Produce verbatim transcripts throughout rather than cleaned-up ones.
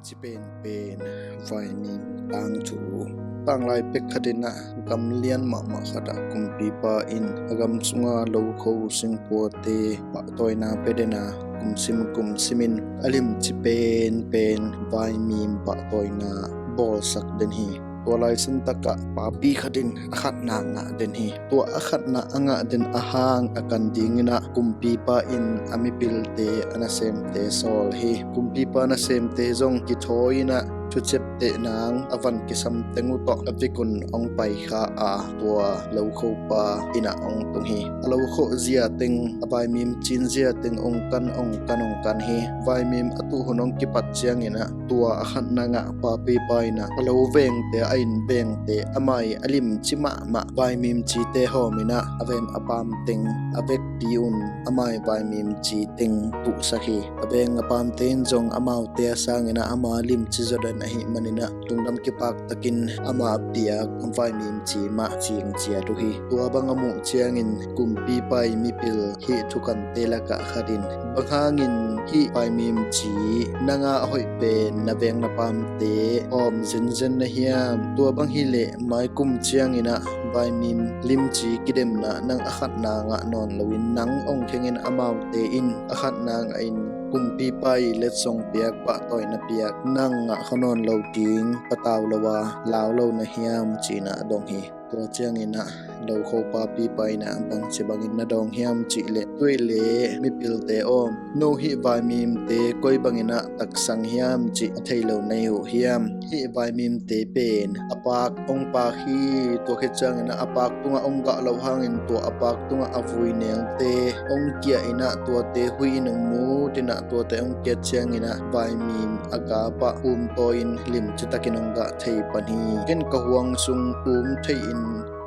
Ci penpen vaimim tangthu. Tanglai pek khatin ah gam lian mahmah khatah kumpipa in a gam sunga lokho singkuate pahtawina pia den a, kumsim kumsimin a limci penpen vaimim pahtawina bawlsak den hi. Tua lai suntakah papi khatin a khatna ngah den hi. Tua a khatna a ngah den a hang a kan dingin ah kumpipa in a mipilte, a nasemte sawl hi. Kumpipa nasemte zong kithawi in ah thuciapteh nang a van kisam teng uh tawh a vik un hong paikha a, tua lokhopa in ah hong tung hi. A lokhoh zia teng, a vaimim cin zia teng hong kan, hong kan, hong kan hi. Vaimim a tuh hun hong kipat ciangin ah tua a khatna ngah papipa in ah a lo vengte, a inn vengte, a mai a limci mahmah vaimim cite hawm in ah a veng a paam teng a vekpi un a mai vaimim ci teng tuhsak hi. A veng a paamte in zong amaute a sangin ah ama limci zaw den ahih manin ah lungdam kipak takin ama piak vaimim ci mah cing ciat uh hi. Tua bang a muh ciangin kumpipa i mipil hih thukante lakah khatin, bang hangin hih vaimim ci nang a hoih pen na veng na paamte hawm zenzen na hiam? Tua bang hileh maikum ciangin ah vaimim limci kidemna nang a khatna ngah nawn loin nang hong khengin amaute in a khatna ngahin kumpipa i letsong piak, pahtawina piak nang ngah kha nawn lo ding patau lo a lau lo na hiam, ci-in ah a dong hi. Tua ciangin ah lokho papipa in ah bangci bangin na dawng hiam cih leh, tuih le mipilte aw, no hih vaimimte koi bangin ah taksang hiam cih a thei lo na hi uh hiam? Hih vaimimte pen a paak hong paak hi. Tua khit ciangin ah a paak tungah hong gah loh hangin tua a paak tungah a vui nelte hong kiah in ah tuate huih in hong mut in ah tuate hong kiat ciangin ah vaimim a gapah umtawi in limci takin hong gah thei pan hi. Ken ka huang sung um thei in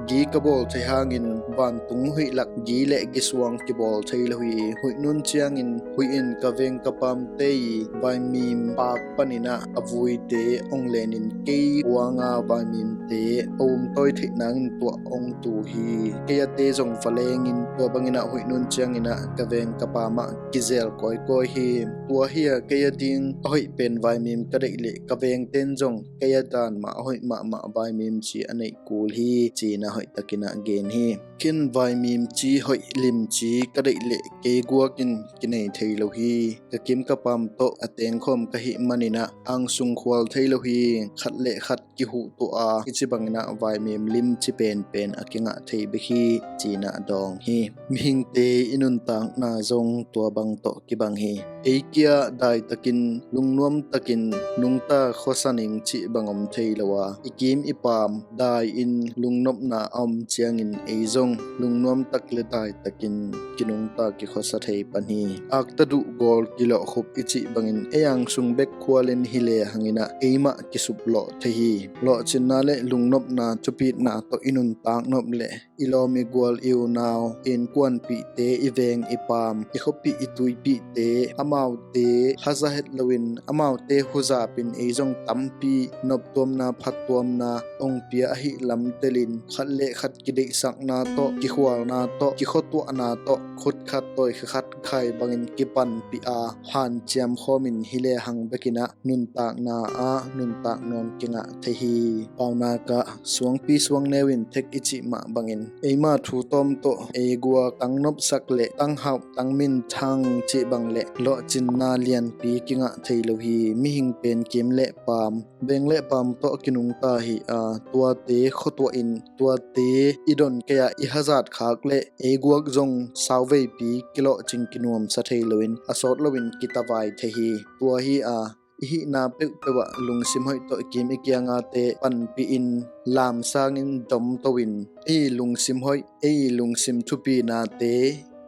gi ka bawl thei hangin vantung huih lak gi le gisuang kibawl thei lo hi. Huih nun ciangin huih in ka veng ka paamte i vaimim paak panin ah a vuite hong lenin kei huanga vaimimte a umtawi theih nangin tuah hong tu hi. Kei a te zong va lengin tua bangin ah huih nun ciangin ah ka veng ka paam ah kizel kawikawi hi. Tua hi a kei a ding a hoih pen vaimim ka deih leh ka vengten zong kei a dan mah a hoih mahmah vaimim ci a neih kul hi, ci-in ah hoih takin ah gen hi. Ken vaimim ci hoih limci ka deih leh kei guak in kinei thei lo hi. Ka kim ka paam tawh a tengkhawm ka hih manin ah angsung khual thei lo hi. Khat le khat kihuh tuah a, i ci bangin ah vaimim limci penpen a kingah thei bek hi, ci-in ah dawng hi. Mihingte i nuntakna zong tua bang tawh kibang hi. Ei kia daitakin, lungnuamtakin nungta khuasa ning cih bang om thei lo a, i kim i paam dai-in lungnopna a om ciangin ei zong lungnuamtak le daitakin kinungta kikhuasa thei pan hi. Akta duh gawl kilawhkhup i cih bangin ei angsung bek khualin hi le hangin ah eimah kisuplawh thei hi. Lawhcinna le lungnopna thupitna tawh i nuntak nop leh i lawm i gual i unau, i innkuanpihte, i veng i paam, i khuapih i tuipihte, amaute haza het loin, amaute huzapin ei zong tampi noptuamna phattuamna hong pia ahih lam telin khat le khat kideihsakna tawh, kikhualna tawh, kikhuatuahna tawh, khutkhat tawi khat khai bangin kipanpih a hanciam khawmin hi le hang bekin ah nuntakna ah nuntak nawn kingah thei hi. Paunak ah suangpi suangneu in thek i cih mah bangin eima thu tawm tawh ei guak tangnopsak le tanghauh tangminthang cih bang le lawhcinna lianpi kingah thei lo hi. Mihing pen kim le paam, veng le paam tawh kinungta hi a, tuate khuatuahin tuate i don kei-ah i hazat khak le ei guak zong sauveipi kilawhcing kinuamsa thei loin a sawt loin kitavai thei hi. Tua hi a, i hihna peuhpeuh ah lungsim hoih tawh i kim i kiangate panpihin lamsangin domtoin ei lungsim hoih, ei lungsim thupinate,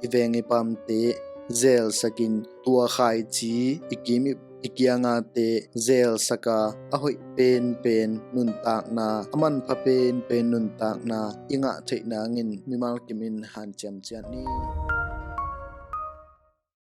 i veng i paamte zelsakin tua khaici i kim i i kiangate zelsaka a hoih penpen nuntakna, a manpha penpen nuntakna i ngah theih nangin mimal kimin hanciam ciat ni.